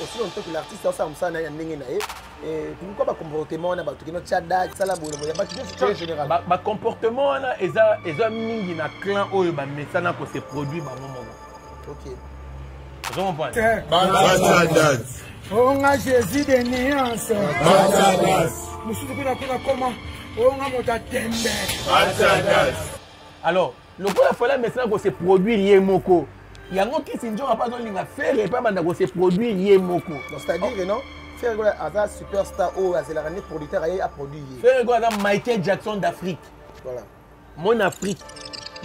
Aussi longtemps que l'artiste asala mosala na ye na ndenge na ye, pourquoi bacomportement wana bato kino tia date, sala boye boye, bato nyonso en général? Bacomportement wana eza mingi na clan oyo bamesana kose produire bango moko. Ok. Ozo comprendre? Onga Jésus de nuance mosusu kuna kuna koma onga moto atembe. Alors lokola Fally amesana kose produire ye moko, yango Kisi Nzoka mpe azolinga Ferre mpe abanda kose produire ye moko. C'est-à-dire que non, Ferre Gola aza superstar oyo azelaka nde producteur aye aproduire ye. Ferre Gola aza Michael Jackson d'Afrique. Voilà. Mon Afrique,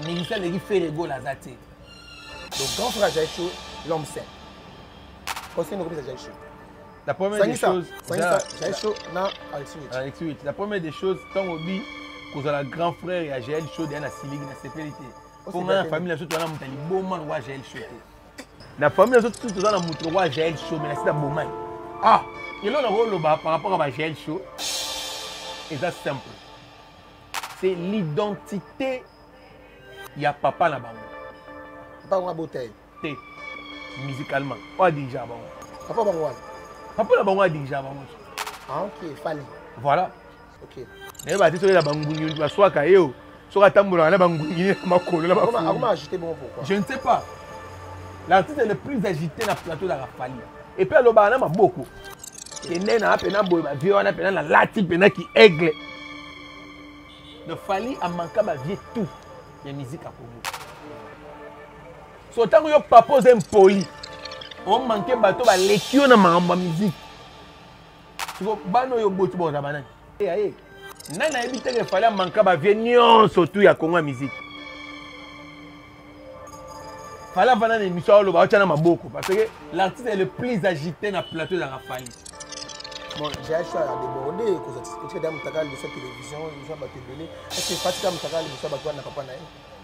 musicien aleki Ferre Gola aza te. Donc grand frère Jael Show, l'homme saint, conseil nokopesa Jael Show? La première des choses, Jael Show na Alexis Wetchi. Alexis Wetchi. La première des choses, ntango obi kozala grand frère ya Jael Show deya na siliki, na sepeli te. Mpo ngai na famille na biso toza na moto ya liboma lokwa Jael Show te. Na famille na biso tu toza na moto lokwa Jael Show, mais nasi na bomai. Ah, eloko nakoloba par rapport à ba Jael Show eza simple, c'est l'identité ya papa na bango. Papa bango abota ye? Te, musicalement oyo adirigea bango. Papa bango wana? Papa na bango adirigea bango. Ah ok, Fally. Voilà. Ok. Nayeba te soki na bangungi baswaka ye o soki atambolaka na bangungi na makolo na Akoma agité bongo pourquoi? Je ne sais pas. L'artiste le plus agité na plateau ezalaka Fally. Et puis alobaka na maboko kende na mpena boye, bavieux wana mpena nalati mpena ki aigle. Donc Fally amanka bavieux tout ya musique ya Congo. So ntango yo papa oza impoli, omanke bato baleki yo na makambo ya musique, siko bana oyo oboti bakozala banani? Aye nani ayebi teke Fally amanka bavieux nyonso tu ya Congo ya musique? Fally avanda na émission, aloba, aotya na maboko, parce que l'artiste est le plus agité na plateau ezalaka Fally. Bon, Jael Show a débordé kotika da mutaka liboso ya télévision, liboso ya bato ebele. Est ce que fatika mutaka liboso ya bato wana na papa na ye?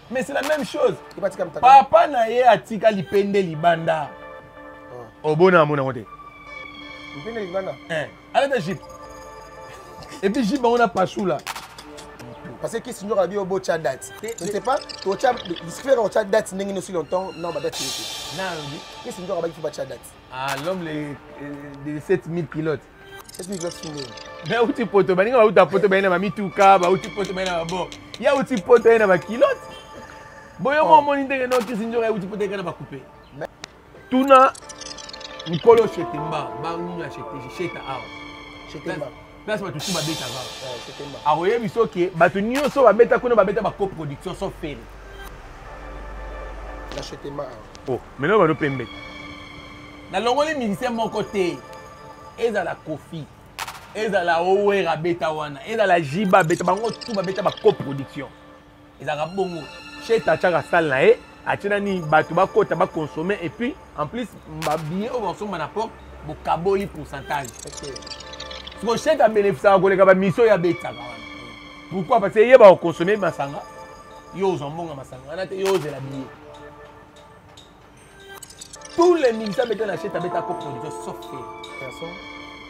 Mais c'est la même chose. Epatika mutaka. Papa na ye atika lipende libanda, obona amona yango te. Lipende libanda? Alata jupe et puis jupe bango na pasula. Parce que Kisi Nzoka abi obotia date, je ne sais pas, totia discret, otia date ndenge aussi longtemps non badate te. Na alobi? Kisi Nzoka abaki faut batia date. Ah, l'homme de 7000 pilotes. 7000 pilotes ndenge? Mais auti poto, baninga bauta poto baye na bamituka, bauti poto baye na babo ya auti poto ye na bakilote boyo mo omoni ndenge no Kisi Nzoka euti poto eka na bakupe. Tuna nkolo Shetemba, banunu ya Sheta awa. Shetemba. Place bato tu babetaka, akoyebi soki bato nyonso babeta kuna babeta bacoproduction sauf Ferre. Na Shetemba awa? Oh, maintenant bano pembe nalongoli musicien moko te, ezala Kofi, ezala Owera abeta wana, ezala Jiba abeta, bango tu babeta bacoproduction. Ezalaka bongo. Sheta atiaka sale na ye, atie nani, bato bakota bakonsome, et puis en plus babillet oyo bakosomba na porte, bokaboli pourcentage. Siko Sheta abénéficiaka koleka bamission oyo abetaka wana. Pourquoi? Parce que ye bakokonsome masanga, yo ozwa mbongo ya masanga wana te, yo ozela billet. Tous les musiciens abeta na Sheta abeta coproduction sauf Ferre. Garçon,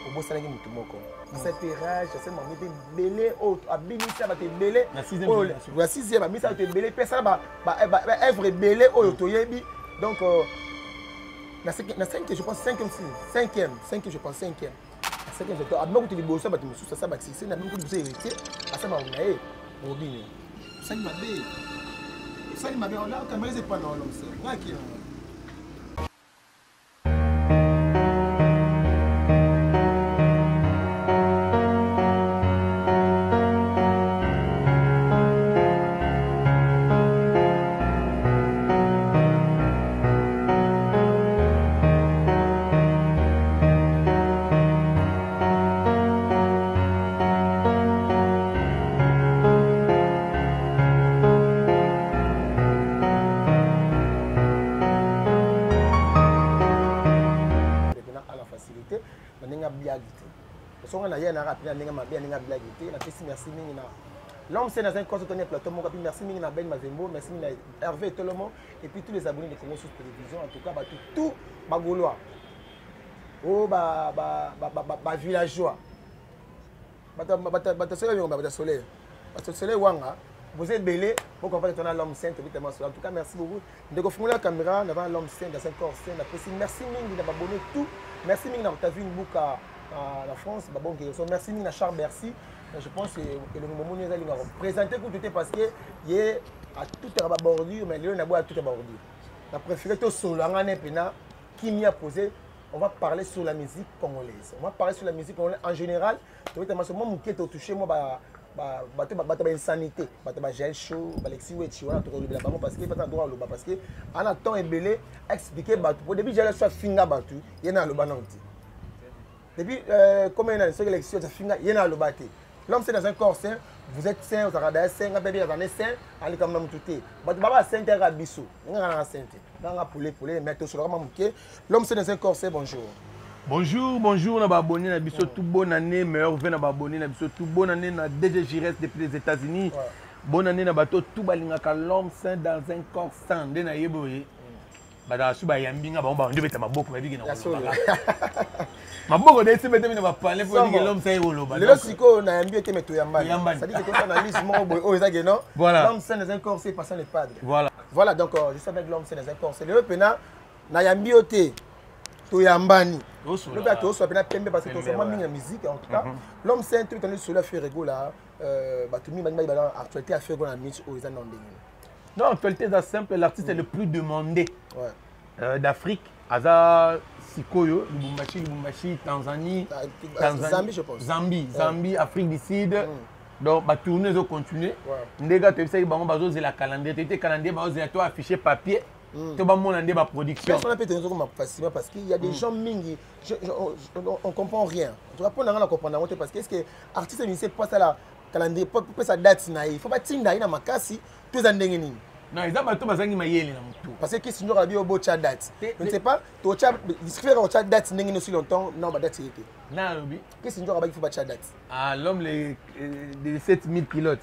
obosanaki motu moko asali rage, asali bango mpe ebele oyo abimisa bato ebele. Na sixième. Na sixième abimisa bato ebele mpe asala baœuvre ebele oyo toyebi. Donc na cinquième, je pense, cinquième, cinquième, cinquième, je pense, cinquième, na cinquième abima kutu liboso ya bato mosusu, asala basuccès na abima kutu liboso Héritier, asala bango na ye. Robinio, osali mabe, osali mabe, caméra eza epa na wana, ngaki yango. Na ndenge abiagi te, songa na ye naka na ndenge mabe, na ndenge abiagi te. Napesi merci mingi na l'homme c'est dans un concert toni plateau moko, puis merci mingi na Ben Mazembo, merci mingi na Hervé Tolomo et puis tous les abonnés de Congo Source Télévision. En tout cas bato tout bagaulois o ba ba ba ba ba villageois, bato soleil, bato soleil, bato soleil wanga. Vous êtes belé, vous comprenez ton l'homme saint, évidemment. En tout cas, merci beaucoup. Ndeko fungola caméra, na l'homme saint, dans un corps saint, napesi merci mingi na babone tout. Merci mingi na Otavie Mbuka na France, ba bon guérison. Merci mingi na Charles Bercy. Je pense que le moment où nous allons présenter tout parce que ye a toute la bordure, mais lelo na boya toute la bordure. Na préféré to solo ngane pena kimia posé. On va parler sur la musique congolaise. On va parler sur la musique congolaise en général. Moi, moke to touché moi ba bato bato ba insanité, bato ba gel show, ba Lexi Wechi wana tokolobela bango parce que fata droit aloba parce que ana temps ebele expliquer bato. Au début gel show finga bato, ye na aloba nango te. Depuis comment na soki Lexi Wechi finga ye na aloba te. L'homme c'est dans un corps saint, vous êtes saint, vous avez saint, nga bébé azane saint, ali comme na mutu te. Bato baba saint te ra biso. Nga na saint te. Nga poulet poulet mais to solo moke. L'homme c'est dans un corps saint, bonjour. Bonjour, bonjour, na ba abonné na biso tout bonne année, meilleur vœu na ba abonné na biso tout bonne année na DG Gires depuis les États-Unis. Ouais. Bonne année na bato tout balingaka l'homme saint dans un corps saint. Nde na yebo ye. Ba da su ba yambinga ba ba ndebe ta maboko ba biki na Ya solo. koloba. Maboko de semete mina ba parler pour Somo. dire l'homme saint koloba. Lelo siko na yambi ete meto yambani. Toyambani. C'est-à-dire que toi analyse moko boye oyo eza ke non. Voilà. L'homme saint dans un corps saint passant le padre. Voilà. Voilà donc je suis avec l'homme saint dans un corps saint. Lelo pena na yambi ote toyambani. Tosola. Lobi tosola pena pembe parce que Pembe, tosola ouais. mingi na musique en tout cas. L'homme saint tout le solo Ferre Gola bato mingi balingi bayeba actualité ya Ferre Gola na minute oyo eza na ndenge. Non, actualité eza simple, l'artiste est le plus demandé. Ouais. D'Afrique, aza sikoyo, Lubumbashi, Lubumbashi, Tanzanie, Tanzanie, Zambie, je pense. Zambie, Zambie, Afrique du Sud. Donc, ba tournée ezo continuer. Ouais. Ndega toyebisaki bango bazozela calendrier, toyebi te calendrier bazozela to afficher papier, to bamona nde ba production. Personne n'a peut être comme facilement parce qu'il y a des gens mingi, on comprend rien. En tout cas, pour nous comprendre parce que est-ce que artiste musicien passe à la calendrier, pas sa date na il faut pas tinda ina makasi tout ça ndenge nini. Non, eza bato bazangi mayele na motu. Parce que sinon rabi au bocha date. Je ne sais pas, to cha discret au cha date ndenge aussi longtemps, non ba date était. Na lobi. Qu'est-ce que rabi il faut pas cha date. Ah, l'homme les de 7000 pilotes.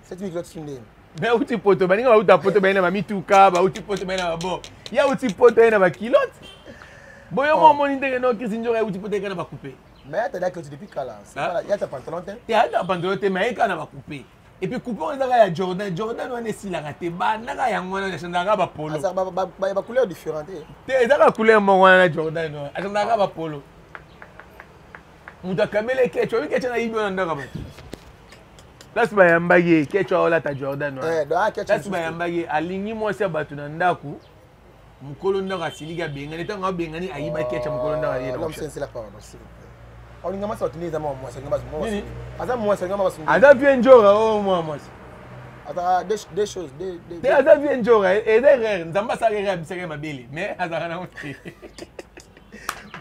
7000 pilotes sont ndenge. Mais outi poto baninga bauta poto bayina ba mituka, bauti poto bayina ba bo. Ya outi poto bayina ba kilote. Boyo mo moni ndenge no Chris Njora outi poto kana ba couper. Mais ya tada que depuis kala, c'est Ah. pas ya ta pantalon te. Te ata pantalon te mais kana ba couper. Et puis coupon ezaka ya Jordan, Jordan wana esilaka te, bandaka yango wana achandaka ba polo. Aza ba ba ba couleur différente. Te ezaka couleur moko wana na Jordan wana, achandaka ba polo. Moto akameli kecho, oyebi kecho na yibi wana ndako bato. Place bayambaki ye, kecho aolata Jordan wana. Eh, donc ah kecho. Place bayambaki ye, alingi mwasi ya bato na ndako, mokolo ndako asiliki abengani, ntango abengani ayiba kecho mokolo ndako aye na L'homme mosha. saint c'est la parole, s'il vous plaît. Olinga masa otuni eza mwa mwasi, olinga masa mwasi. Nini? Aza mwasi, olinga mwasi. Aza vie njora oyo mwa mwasi. Aza deux choses, deux deux. Te aza vie njora, eza erreur, nzambe asalaka erreur abisaka ye mabele, mais azalaka nango te.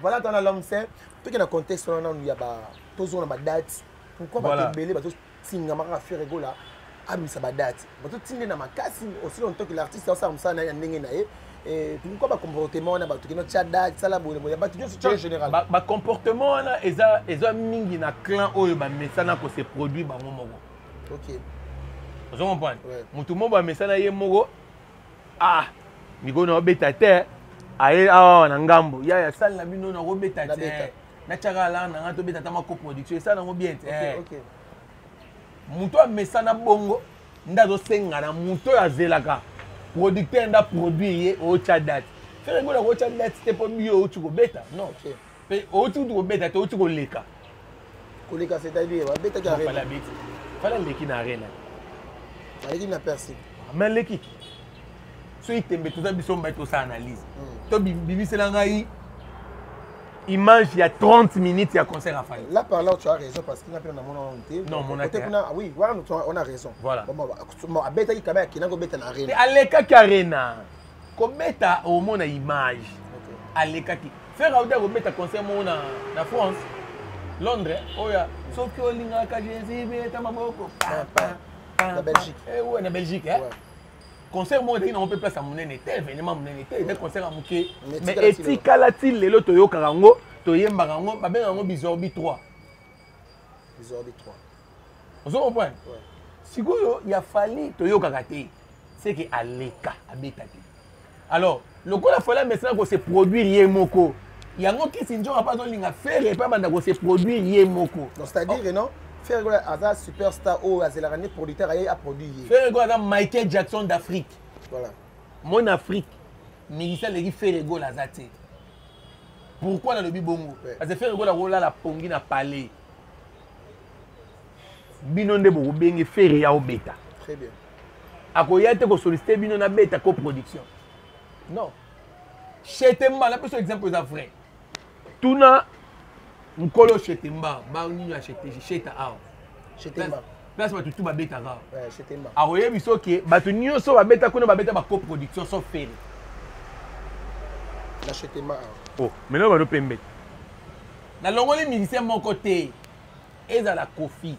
Voilà ton l'homme saint. Tout qui dans contexte on a il y a ba toujours na ba date. Pourquoi ba Voilà. tebele ba to tinga maka Ferre Gola abimisa ba date. Ba to tinde na makasi aussi longtemps que l'artiste ça ça na ndenge na ye. Et pourquoi ba comportement na ba to kino tia date sala boye boye ba to en général. Ba, ba comportement wana eza eza mingi na clan oyo bamesana ko se produire bango moko. OK. Ozo comprendre? Ouais. Mutu moko bamesana ye moko ah mikolo na obeta te aye awa na ngambo ya ya sale na bino na kobeta Nabeta. te natiaka ala na nga tobeta ata mako production esala yango bien te. OK, OK. Moto amesana bongo nde azosenga na moto oyo azelaka producteur nde aproduire ye otya date. Ferre Gola otya date te mpo biyo outi kobeta non. OK. Mpe outi kutu kobeta te outi koleka. Koleka c'est-à-dire ba beta ki Fally arena. abeti. Fally aleki na arena. Aleki na persi. Mais aleki. Soki tembe toza biso mbai tosala analyse. To bimisela ngai image ya 30 minutes ya concert à Fally. Là par là tu as raison parce qu'il n'a pas dans mon honte. Non, mon côté ate- kuna oui, voilà on a raison. Voilà. Bon bon abeta ki kama akina ko beta na Te arena. alekaki arena. Kobeta omona image. OK. Alekaki. Ferre auta kobeta concert moko na France, Londres, oyo soki olingaka Jésus beta maboko. Pa, pa, pa, Na Belgique. Eh ouais, na Belgique, hein. Ouais. Concert moko ezalaki nango mpe place ya monene te, événement monene te, eza concert ya moke. Mais Mais etikala ti lelo. etikala ti lelo toyokaka yango, toyembaka yango, babengaka yango Bizorbi 3. Bizorbi 3. Ozo comprendre? Ouais. Sikoyo ya Fally toyokaka te, c'est que aleka abeta te. Alors lokola Fally amesana ko se produire ye moko, yango Kisi Nzora mpe azolinga Ferre mpe abanda ko se produire ye moko. Donc c'est-à-dire non, Ferre Gola aza superstar oyo azelaka nde producteur aye aproduit ye. Ferre Gola aza Michael Jackson d'Afrique. Voilà. Mon Afrique, musicien aleki Ferre Gola aza te. Pourquoi nalobi bongo? Ouais. Parce que Ferre Gola akolala pongi na palais. Bino nde bokobenge Ferre ya obeta. Très bien. Akoya te kosollicite bino na beta coproduction. Non. Chetemba, napesa exemple eza vrai. Tuna nkolo Chetemba, ba nini ya Cheta awa. Chetemba. Place bato tu babetaka awa. Ouais, Chetemba. Akoyebi soki bato nyonso babeta kuna babeta ba coproduction sauf Ferre. Na Chetemba awa. Oh, maintenant bano pembe. Nalongoli musicien moko te. Ezala Kofi,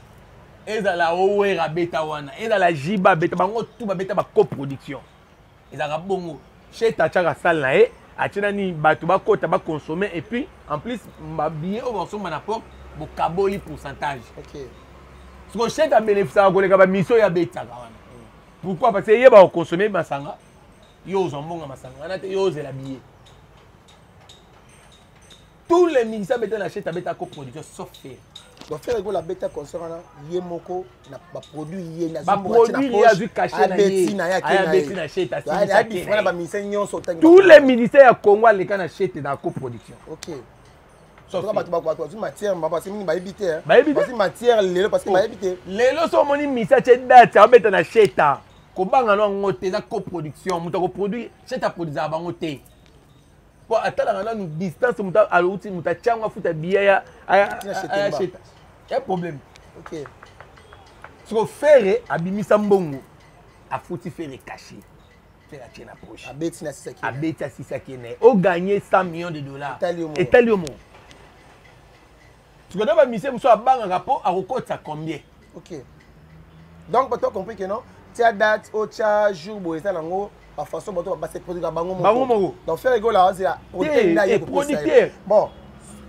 ezala Owera beta wana, ezala Jiba beta, bango tu babeta ba coproduction. Ezalaka bongo. Cheta atiaka salle na ye, atie nani bato bakota bakonsome et puis en plus babillet oyo bakosomba na porte bokaboli pourcentage. Ok. Siko Cheta abénéficiaka koleka bamission oyo abetaka wana. Pourquoi? Parce que ye bakokonsome masanga, yo ozwa mbongo masanga wana te, yo ozela billet. Tous les musiciens beta na Cheta beta coproduction sauf Ferre. Donc Ferre Gola beta concert wana ye moko na ba produit ye na ba produit ye azwi cachet na ye. Na ye Aya beti na Cheta, ya différent ba musiciens nyonso otangi. Tous les musiciens ya Congo aleka na Cheta na coproduction. OK. Sauf bato bato bazwi matière mba parce que mingi bayebi te. Bayebi te. Bazwi matière lelo parce que bayebi te. Lelo so omoni musicien atie date abeta na Cheta. Kobanga no yango te eza coproduction, moto akoproduire Cheta produisaka bango te. Po atalaka nanu distance moto alouti moto atia yango afuta billet ya aya Cheta. Ya problème. OK. Siko Ferre abimisa mbongo afuti Ferre cachet. Ferre atie na poche. Abeti na sisaki. Abeti na sisaki na ye. O gagner 100 millions de dollars. Etali yo moko. Etali yo moko. Siko na ba musicien mosusu abangaka po akokotisa combien? OK. Donc bato compris que non, tia date o tia jour boye eza nango ba façon bato ba se produire bango moko. Bango moko. Donc Ferre Gola azela producteur na ye producteur. Bon,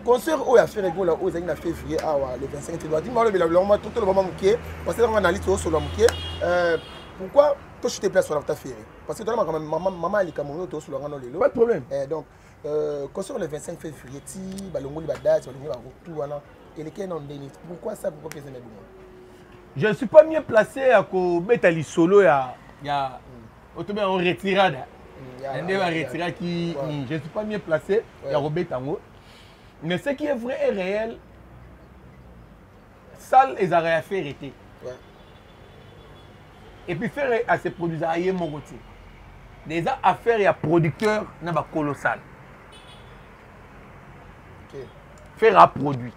concert oyo ya Ferre Gola oyo ezalaki na février awa le 25 février. Dima lobela longo to to lobama moke parce que on analyse au solo moke. Pourquoi to chuter place sur la Ferre? Parce que toi maman maman alika mono to solo ngano lelo. Pas de problème. Donc concert le 25 février ti balongoli ba date balongoli ba tout wana eleke non ndeni. Pourquoi ça, pourquoi pesa na bongo? Je ne suis pas mieux placé à ko beta lisolo ya ya otobe en retirada. Nde ba retira ki je ne suis pas mieux placé ya ko beta ngo. Mais ce qui est vrai et réel, salle ezalaka ya Ferre te. Et puis Ferre a se produisaka ye moko te. Déjà affaire ya producteur na ba colossal. Ferre a produit.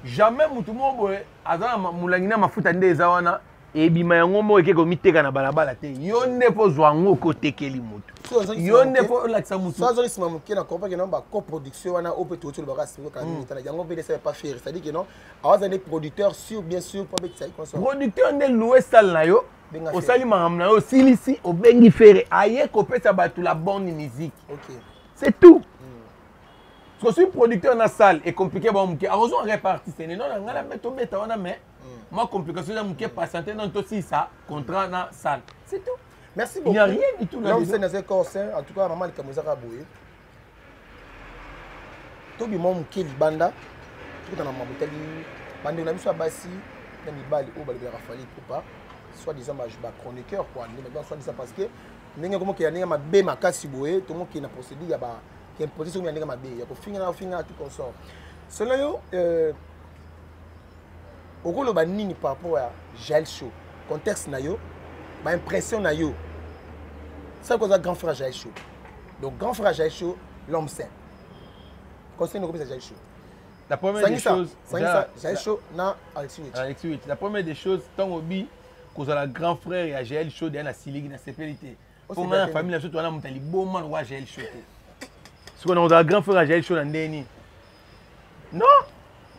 Jamais mutu moko boye aza na molangi na mafuta nde eza wana ebima yango moko eke komiteka na balabala te. Yo nde po zwa yango okotekeli motu. Yo nde po olakisa motu. So azongi nsima moke na comprendre que non, ba coproduction wana oyo mpe toyoti olobaka nsima kaka mingi tala yango mpe nde esala pas faire. C'est-à-dire que non, awaza nde producteur sûr, bien sûr, po abetisa ye consort. Producteur nde louer salle na yo, Benga Ferre. osali makambo na yo, osilisi, obengi Ferre, aye kopesa bato la bonne musique. Ok. C'est tout. Parce que si producteur na salle est compliqué, bon, moke, alors, on répartit, c'est non, non, non, mais to beta wana, mais moi, complication, na moke, patienter, non, to si ça, contrat na salle. C'est tout. Merci Il n'y a beaucoup. rien du tout là-dedans. L'homme, c'est dans un corps sain. En tout cas, maman, le Kamozaka Boye. Tobi, moi, moke, libanda. Tout dans la mamotali. Bande, on a mis sur Bassi, na mibali, oh, bah, le Rafali, pourquoi pas. Soit disant, bah, je suis chroniqueur, quoi. Maintenant, soit disant, parce que, ndenge komo ke ya ndenge mabe makasi boye, tout le monde qui na procédure, ya ba, qui a une position ya ndenge mabe, ya kofinga na kofinga, tout consort. Selon yo, okoloba nini par rapport à Jael Show? Contexte na yo, ba impression na yo. Ça cause grand frère Jael Show. Donc grand frère Jael Show, l'homme saint. Conseil nous Jael Show. La première des Sangisa, choses, Sangisa, déjà, Jael la Show na Alexis Wetchi. Alexis Wetchi. La première des choses, tant obi kozala grand frère ya Jael Show derrière la siligi na sepelité. Oh, Pour c'est moi, la bien. famille, la surtout, on a montali bon man roi Jael Show. Ce qu'on a grand frère Jael Show na ndeni. Non.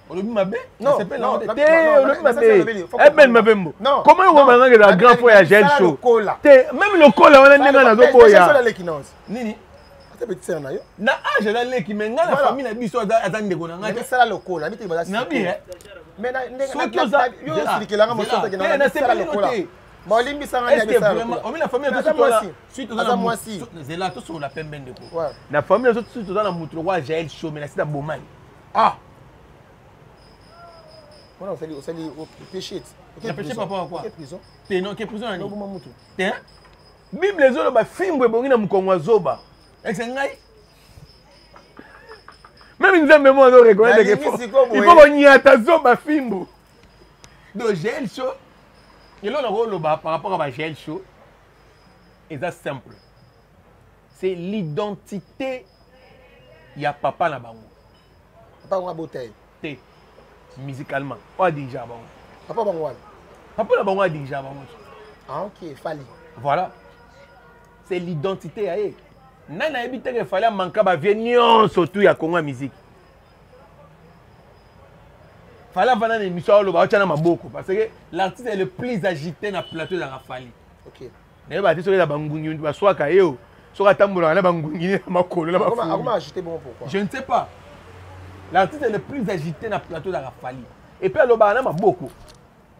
Olobi mabe? Non, Ça s'appelle non, la non, te, non, non, olobi non, ça, mabe. c'est le faut Eh ben, comprendre. mabe mbo. Non, Comment on non. va nga La grand frère ya Jael sala Show? lokola. Te, même lokola wana ndenge Sala nazo lokola. boya. Sala leki non. Nini? Ata petit sœur na yo. Na âge aza leki, mais nga na Voilà. famille na biso aza ndeko na ngai. Mais sala lokola, miti baza Na bi, eh. Mais na ndenge Soki na- oza- na- yo Zela, osikelanga mosusu Zela. te, Te, na na sala sepeli lokola. te. Ba olimbisa nga Est-ce ndenge que sala vraiment, lokola. omi na famille na Aza biso toza mwasi. suite toza Aza na mwasi. Zela, tosola pembe ndeko. Ouais. Na famille na biso suite toza na moto lokola Jael Show, mais na sita bomani. Ah. Wana osali osali péché. Na péché par rapport à quoi? Prison. Te non, ke prison na nini? Oboma mutu. Te. Bible ezoloba fimbu ebongi na mokongo ya zoba. Ese ngai même nzambe mo azo reconnaître que il faut konyata zoba fimbu. Donc GL show eloko nakoloba par rapport à ba GL show eza simple. C'est l'identité ya papa na bango. Papa bango abota ye te musicalement oyo adirigea bango. Papa bango wana, papa na bango adirigea bango. Ah ok, Fally. Voilà, c'est l'identité ya ye. Nani ayebi te ke Fally amanka bavie nyonso tu ya Congo ya musique? Fally avanda na émission, aloba, aotya na maboko, parce que l'artiste est le plus agité na plateau ezalaka Fally. Nayeba te soki eza bangungi baswaka ye o soki atambolaka na bangungi na makolo na bafumu, je ne sais pas. L'artiste est le plus agité na plateau ezalaka Fally. Et puis alobaka na maboko,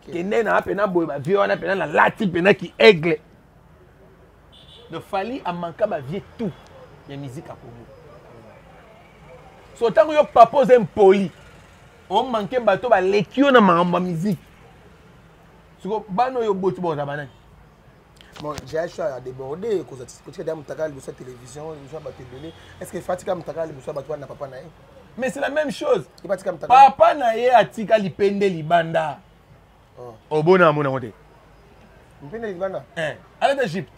kende na pena boye, bavie wana pena nalati pena ki aigle de Fally. Amanka bavie tout ya musique ya Congo. So ntango yo papa oza impoli, omanke bato baleki yo na makambo ya musique, siko bana oyo oboti baoza banani? Bon, j'ai a débordé kotika dia mutaka liboso ya télévision, liboso ya bato ebele. Est ce que fatika mutaka liboso ya bato wana na papa na ye? Mais c'est la même chose. Ebatika mutaka. Papa na ye atika lipende libanda. Obona amona yango te. Mpende libanda. Alata jupe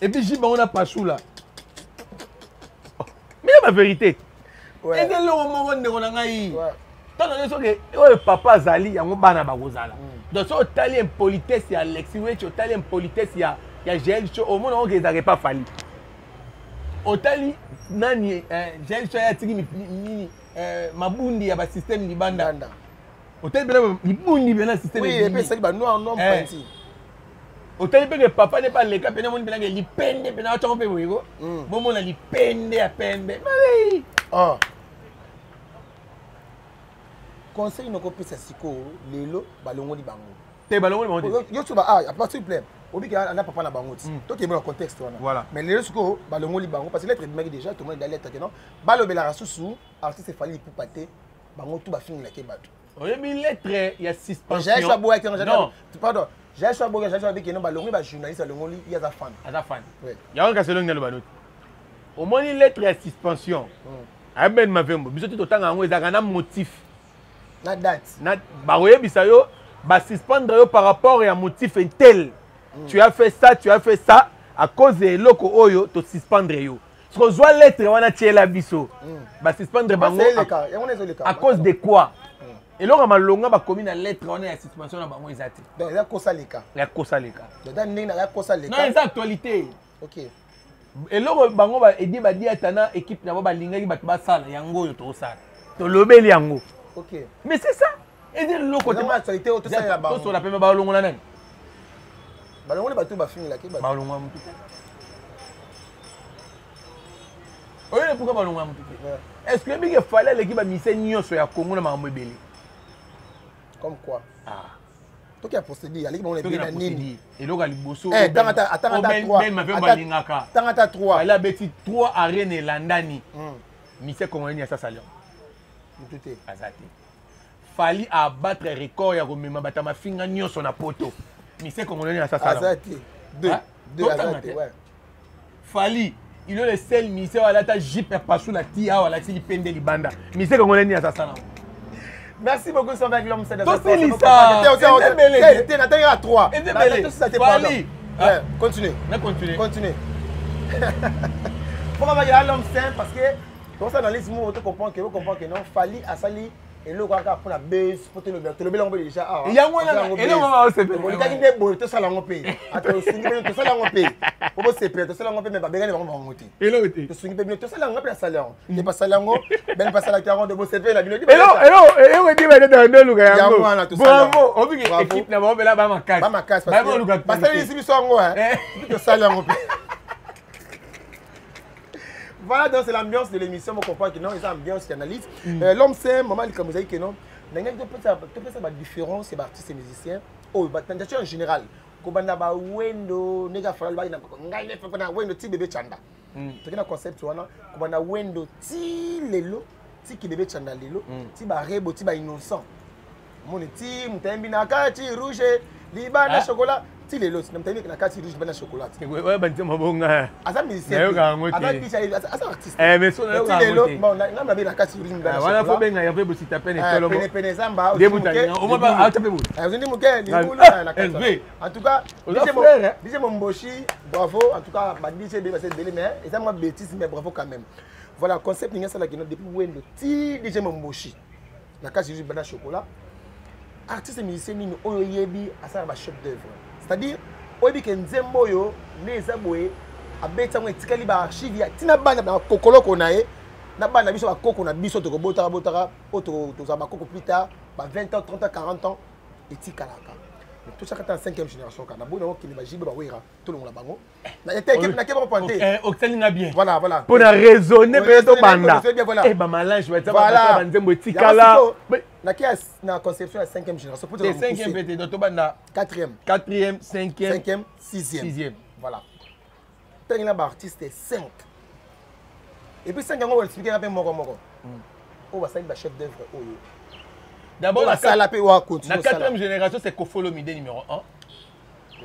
et puis jupe bango na pasula. Mais ya bavérité eza eloko moko, ndeko na ngai. Ntango nyonso soki oyo papa azali, yango bana bakozala. Donc soki otali impolitesse ya Alexi Wetchi, otali impolitesse ya Gel Show, omona oke ezalaka epa Fally. Otali nani, Gel Show atiki nini, mabundi ya basystème libanda. Otali mpena libundi mpena système. Esali banoir no mpanzi. Otali mpe ke papa nde baleka mpena, moni mpenake lipende mpena atyango mpe boyeko, bomona lipende ya pembe malei. Conseil nokopesa sikoyo, lelo balongoli bango. Te, balongoli bango te. Yo so ba ah, s'il vous plaît, obiki ana papa na bango ti tokende na contexte wana. Voilà. Mais lelo sikoyo balongoli bango parce que lettre ebimaki déjà, tomoni da lettre ke non, balobelaka susu artiste Fally Ipupa te, bango tu bafingelaki bato. Oyebi lettre ya suspension? Aboyaki. Pardon, jaso aboyaki, jaso abiki no, balongoli bajournaliste, balongoli ye, aza fan. Aza fan. Yango kasi elongi naloba noti, omoni lettre ya suspension ayebeni mavembo, biso ti totanga yango, ezalaka na motif. Na date. Na bakoyebisa yo basuspendre yo par rapport ya motif tel, tu as fait ça, tu as fait ça, à cause ya eloko oyo tosuspendre yo. Soki ozwa lettre wana, tiela biso basuspendre bango à cause de quoi? Eloko ya malonga bakomi na lettre wana ya suspension na bango eza te. Donc eza kosaleka. Ya kosaleka. Ndenge na kosaleka. Non, eza actualité. Eloko bango baedi badiata na équipe na bango balingaki bato basala yango, oyo tokosala, tolobeli yango. Mais c'est ça, eza eloko tosola pembe. Balongola nani? Balongoli bato bafingelaki. Balongola motu te. Oyo pourquoi balongola motu te? Est ce que ebiki Fally aleki bamise nyonso ya Congo na makambo ebele? Comme quoi? Toki ya procédure, aleki bango ebele na nini? Eloko ya liboso, balingaka tanga ata 3. Fally abeti 3 arène elandani. Mise congolais nini asasali yango? Motu te. Aza te. Fally abattre record ya komema bato ya mafinga nyonso na poto. Mise congolais nini asasala? Aza te. Deux, deux, aza te. Fally, il est le seul mise oyo alata jupe ya pasula ti awa, alakisi lipende libanda. Mise congolais nini asasala? Merci beaucoup, c'est avec l'homme. Tosilisa. Te, natangaka 3. Fally. Continue. Na continue. Continue. Pourquoi va l'homme saint? Parce que dans sa analyse mo to comprendre que comprendre que non, Fally asali eloko kaka mpona base, po tolobela yango mpe déjà awa. Yango wana. Olikaki nde boye, tosala yango mpe, ata osungi mpe, tosala yango mpe po bosepela, tosala yango mpe, me babengani bango bango te. Eloko te. Tosungi mpe bino, tosala yango mpe, nasala yango te, basala yango bene, basalaki yango nde bosepela bino. Eloko edi badetaka nde oluka yango. Yango wana tosala. Bravo, obiki équipe na bango mpela bamakasi. Bamakasi, basalelisi biso yango, tosala yango mpe. Voilà, donc c'est l'ambiance de l'émission. On comprend que non, c'est l'ambiance qui analyse. L'homme, c'est maman, comme vous avez que non. Topesa ba différence ya baartiste et musicien oyo batantation en général, kobanda bawendo ndenge afala alobaki na ngai ne na wendo ti bebe Chanda. Toki na concept wana, kobanda wendo ti lelo, ti ki bebe Chanda lelo, ti barebo, ti bainnocent. Omoni ti moto ayembi na kati rouge libanda ah. chocolat, ti lelo na moto ayembi na kati rouge libanda chocolat. Oyo banzembo bonga. Aza musicien. Nayoka yango te. Aza DJ, aza artiste. Eh mais so nayoka yango te. Bon, nga na na kati rouge libanda. Ah, wana fo benga Hervé Bosita pene eh, tolobo. Pene pene zamba. Nde muta. Au moins ba ata pe bo. Eh, ozondi moke libulu na kati. Hervé. En tout cas, frère. DJ Momboshi, bravo. En tout cas, ba DJ be ba c'est belé mais eza mwa bêtise mais bravo quand même. Voilà, concept ninga sala kino depuis Wendo ti DJ Momboshi. Na kati rouge libanda chocolat. Artiste musicien nini oyo oyebi asala ba chef d'œuvre, c'est-à-dire oyebi ke nzembo oyo nde eza boye, abeti yango etikali ba archive ya ntina bana na kokoloko na ye na bana biso bakoko na biso tokobotaka botaka oyo tozala bakoko plus tard ba 20 ans, 30 ans, 40 ans etikalaka. Totyaka ta na 5e génération kaka naboni yango kende bajibe bawera tolongola bango nake bango pointe. Okosali nga bien. Voilà. Mpo na raisonne mpe tobanda bamalange batia banzembo etikala. Nake na conception ya 5e génération. Te 5e mpe te, donc tobanda 4e. 4e, 5e. 5e, 6e. 6e. Voilà, ntangi na baartiste 5 et puis 5 yango baexplike nga mpe moko moko oyo basali ba chef d'œuvre oyo. D'abord basala mpe wa continue. Na 4e génération, c'est Koffi Olomide numéro 1.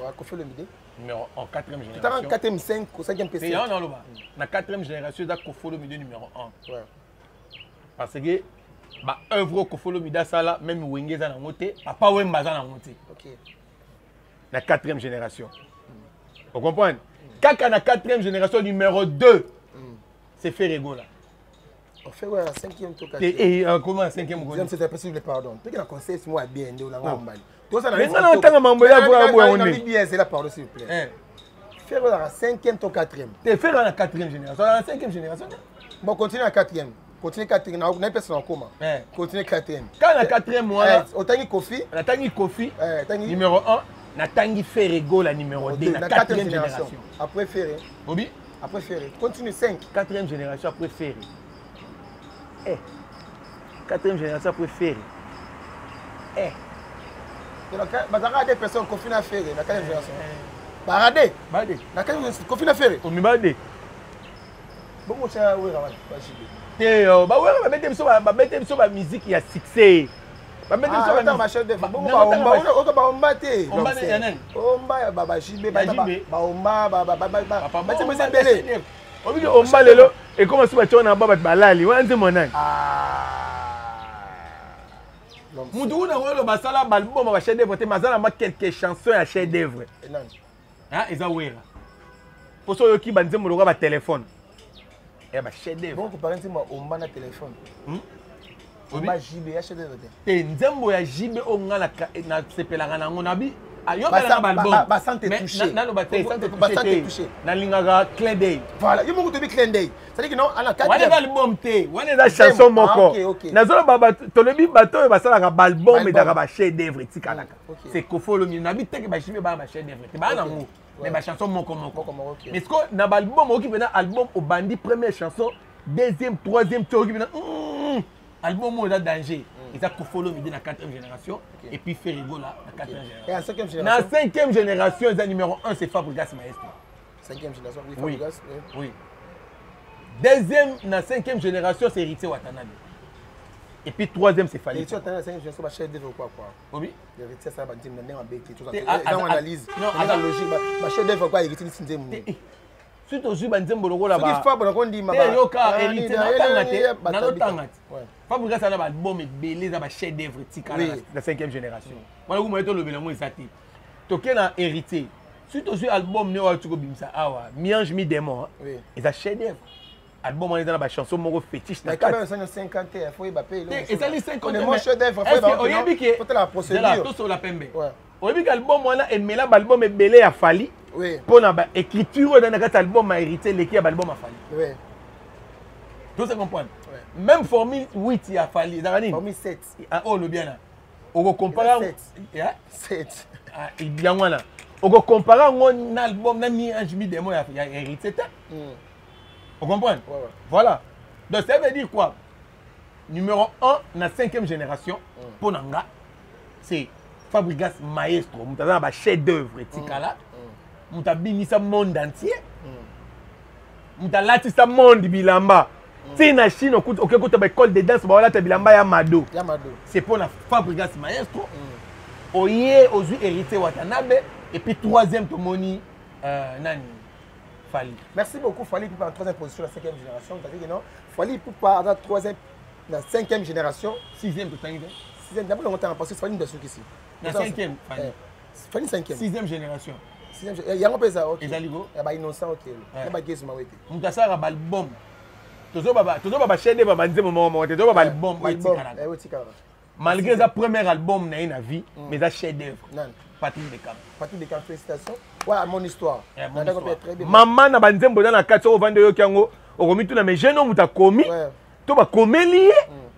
Wa Koffi Olomide. Numéro 1, 4e génération. 4e, 5, 5e PC. Yango naloba na 4e génération eza Koffi Olomide numéro 1. Parce que baœuvre Koffi Olomide asala, même Wenge eza nango te, Papa Wemba aza nango te. Na 4e génération, ocomprendre? Kaka na 4e génération, numéro 2, c'est Ferre Gola. Ferre Gola na 5e to 4e? Comment na 5e? Deuxième, c'est possible, pardon. Toki na conseil moi bien nde olanga mbali. Nga na otanga mambo ya boya boya. Onde bien, c'est là, pardon, s'il vous plaît. Ferre Gola na 5e to 4e? Te, Ferre na 4e génération, na 5e génération. Bon, continue na 4e, continue 4e, na epesa na koma. Continue 4e. Kaka na 4e wana. Otangi Koffi. Natangi Koffi numéro 1, natangi Ferre Gola numéro 2 na 4e génération. Après Ferre? Obi. Après Ferre, continue 5. 4e génération après Ferre, eh, 4e génération après Ferre, eh. Bazalaka deux personnes, Koffi na Ferre, na 4e génération. Barade. Bade. Na 4e, Koffi na Ferre. Omibade. Bongo tya Wera wana, bajibe. Te, bawera babete biso, babete biso bamusique ya succès, babete biso. Ba chef d'œuvre bongo baomba, oyo baomba te. Omba ya nani? Omba bajibe, baomba batie eza ebele. Obiki omba lelo ekoma so batia wana ba bato balali wana nzembo nani mutu kuna oyo basala baalbum ba chef d'œuvre te, mais aza na ma quelques chansons ya chef d'œuvre eza Wera. Mposo oyoki banzembo lokola batelefone ya ba chef d'œuvre. Bon, comparer nzembo ya omba na telefone? Omba JB ya chef d'œuvre te. Te, nzembo ya JB oyo nga nasepelaka nango nabi ayokelaka baalbum, naloba te, nalingaka Clin d'œil. Voilà, yo moko toyebi Clin d'œil, c'est-à-dire que non, ana wana eza album te, wana eza chanson moko. Nazoloba, tolobi bato oyo basalaka baalbum ezalaka ba chef d'œuvre etikalaka, c'est Koffi Olomide. Nabi teke baJB baya ba chef d'œuvre te, baya nango mais bachanson moko moko. Mais siko na baalbum oyoki mpena album obandi première chanson, deuxième, troisième ti oyoki mpena album oyo eza danger, eza Koffi Olomide na quatrième génération et puis Ferre Gola na quatrième génération. Na cinquième génération eza numéro 1, c'est Fabregas Maestro. Cinquième génération, oui. Fabregas, oui. Deuxième na cinquième génération, c'est Héritier Watanabe et puis troisième, c'est Fally. Héritier Watanabe na cinquième génération, ba chef d'œuvre quoi quoi? Obi. Héritier ça ba nzembo na ndenge abeti, eza analyse, eza logique, ba chef d'œuvre quoi, Héritier nisi nzembo. Soki tozwi banzembo lokola soki Fabo nakondima. Yoka, Héritier natanga te, nazotanga te. Fabregas aza na baalbum ebele eza ba chef d'œuvre etikala na cinquième génération wana. Kumoye tolobela yango eza te. Toke na Héritier, soki tozwi album ne oyo tikobimisa awa, Mi-ange mi-démon, eza chef d'œuvre. Album wana eza na bachanson moko fétiche na kati. Ezali 50. Oyebi ke tosola pembe, oyebi ke album wana emela baalbum ebele ya Fally mpo na baécriture oyo eza na kati. Album ya Héritier eleki ya baalbum ya Fally. Tose comprendre, même formule 8 ya Fally ezalaka nini? Formule 7. Oyo olobi wana, okocompare yango wana, okocompare yango na album na Mi-ange mi-démon ya Héritier te. Ocomprendre? Voilà, donc ça veut dire quoi? Numéro 1 na cinquième génération mpo na nga, c'est Fabregas Maestro, moto aza na bachef d'œuvre etikala, moto abimisa monde entier, moto alatisa monde bilamba. Ti na Chine oke kuta ba école de danse baolata bilamba ya Mado. C'est pour la Fabregas maestro. Oye ozwi Héritier Watanabe et puis troisième tomoni nani Fally. Merci beaucoup. Fally Ipupa en troisième position, la cinquième génération. C'est-à-dire que non, Fally Ipupa en troisième, la cinquième génération. Sixième totangi te. Sixième, d'abord longtemps parce que Fally nous ici. Na cinquième Fally. Fally cinquième. Sixième génération. Sixième, yango mpe eza ok. Ezali ko Ya bainnocent ok. Ya bagezuma wete. Moto asalaka baalbum, tozoba bachef d'œuvre, banzembo moko moko te, tozoba baalbum oyo etikalaka. Oyo etikalaka. Malgré eza premier album na ye na vie, mais eza chef d'œuvre. Nani? Patrick Beckham. Patrick Beckham, félicitations. Ouais, mon histoire. Eh, mon Nandako histoire. mpe très bien. Mama na banzembo eza na kati, soki ovandi oyoki yango, okomituna mais jeune homme moto akomi to bakomeli ye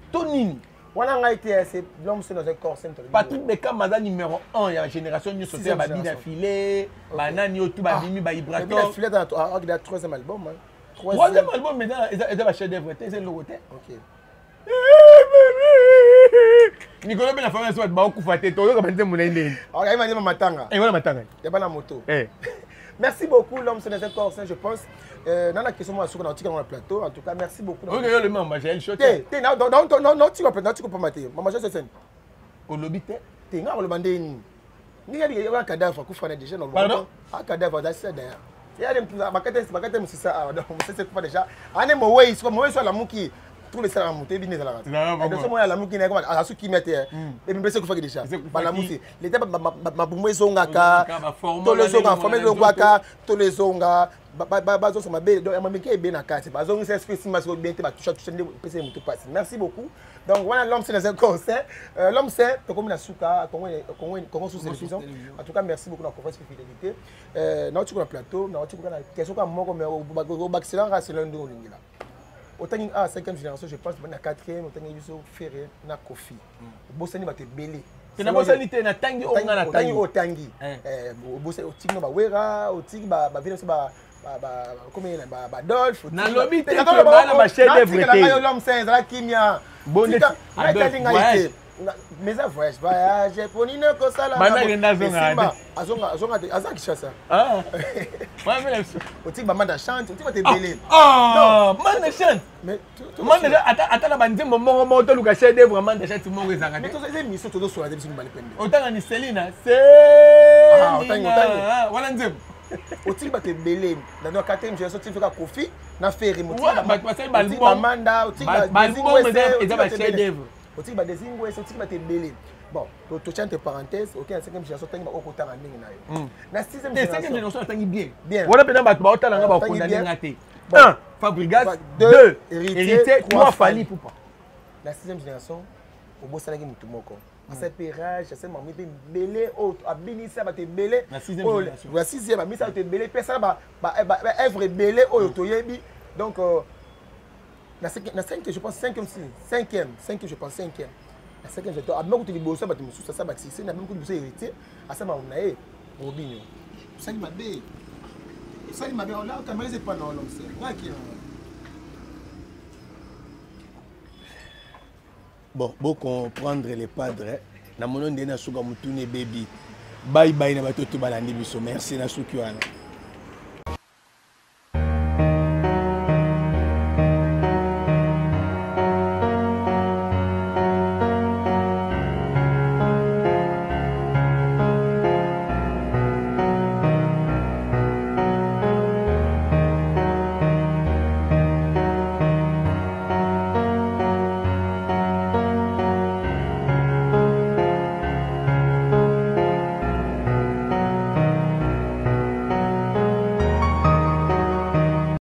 to nini. Wana ngai te, c'est l'homme seul dans un corps saint. Patrick Beckham aza numéro 1 ya génération nyonso te, ya Sixième babina génération. file, banani oyo tu babimi, Babina baibrator. Filet dans la troisième album, hein. Troisième album eza bachef d'œuvre te, eza eloko te. Ok. Mikolo mpe na famille so bato baokufa te, toyoka banzembo na ye ndeni. Alors, il y a matanga. Wana matanga. Il y a pas la moto. Eh. Merci beaucoup, l'homme seul dans un corps saint, je pense. Dans la question, moi, sur le plateau, en tout cas, merci beaucoup. Oyoka yo lema Jael Show Te, te. te, non, non, non, non, tu comprends, tu comprends, Maté. Maman, je sais, Olobi te. Te, nga koloba nde nini? Ndenge ya cadavre akufa na déjà. Pardon? A cadavre aza sisa d'ailleurs. Ya de bakate bakate musisa awa, donc musisa ekufa déjà. Ane mowei siko mowei so alamuki tout le sala moto ebi ezalaka. Ezalaka bongo. Donc so moyo alamuki na ye asu kimia te ebi mbese ekufaki déjà. Ese ekufaki. Balamusi leta mabumu ezongaka. Ezongaka, baforma tolo ezonga, wana forme nzoto. ezongwaka, tolo ezonga, bazongisa mabe, donc mameke ebe na kati bazongisa esprit nsima siko bien te, batusha tusha nde epesa ye motu pasi. Merci beaucoup. Donc wana l'homme c'est dans un conseil, l'homme c'est tokomi na suka Congo Congo Congo sous télévision. Télévision. En tout cas, merci beaucoup na confiance et fidélité. Nauti kuna plateau, nauti kuna na question kaka moko, mais obakisela nga selon ndenge olingela. Otangi a cinquième génération, je pense na quatrième otangi biso Ferre na Kofi, obosani bato ebele. Te, nabosani te, natangi oyo nga otangi natangi. Oyo otangi. Eh. Obosani, otiki no bawera, otiki bavile biso komi badolphe. Nalobi te ke bana ba chef d'œuvre te. L'homme saint ezala kimia. Bonne Ngai Adolphe, tali ngai voyage. te. Mais eza voyage, voyage ponini kosala. Banda akenda azonga Esimba, te. Azonga, azonga te, aza Kinshasa. Ah. Wana mpe na biso. Otiki bamanda chante, otiki bato ebele. Ah, Manda Chante. Mais Manda Chante, ata na banzembo moko moko toluka chef d'œuvre Manda Chante moko ezalaka mais te. eza émission, tozosola te biso mibale pembe. Otanga ni Selina. Ah, otangi, Selina. otangi. Ah, wana nzembo. Otiki bato ebele na quatrième génération, otiki kaka Kofi na Ferre. Wana bato basali Otiki baalbum. bamanda, otiki Baalbum eza ba chef d'œuvre. Otiki badesingwese, otiki bato ebele. Bon, totia entre parenthèse, oke na cinquième génération, otangi baokotanga ndenge na yo. Na sixième Te, cinquième génération. Génération atangi bien. Bien. Wana mpena bato baotala nga Otangi bakondane bien. nga te. Bon. 1 Fabregas, Deux, 2 Héritier, Héritier, trois, 3 Fally Fally. Ipupa. Na sixième génération obosanaki motu moko asali mpe rage, asali mami mpe ebele oyo abinisa bato ebele. Na sixième Oyo- génération. Na sixième abinisa bato ebele mpe asala baœuvre ebele oyo toyebi. Donc na cinquième, je pense cinquième, cinquième, cinquième, je pense cinquième, na cinquième génération abima kutu liboso ya bato mosusu, asala basuccès na abima kutu liboso ya Héritier, asala makambo na ye. Robinio osali mabe, osali mabe ola caméra eza epa na olomse ngaki. Bon, bocomprendre le padre namoni nde nasuka motuni ebebi. Bye bye na bato to balandi biso. Merci, nasuki wana.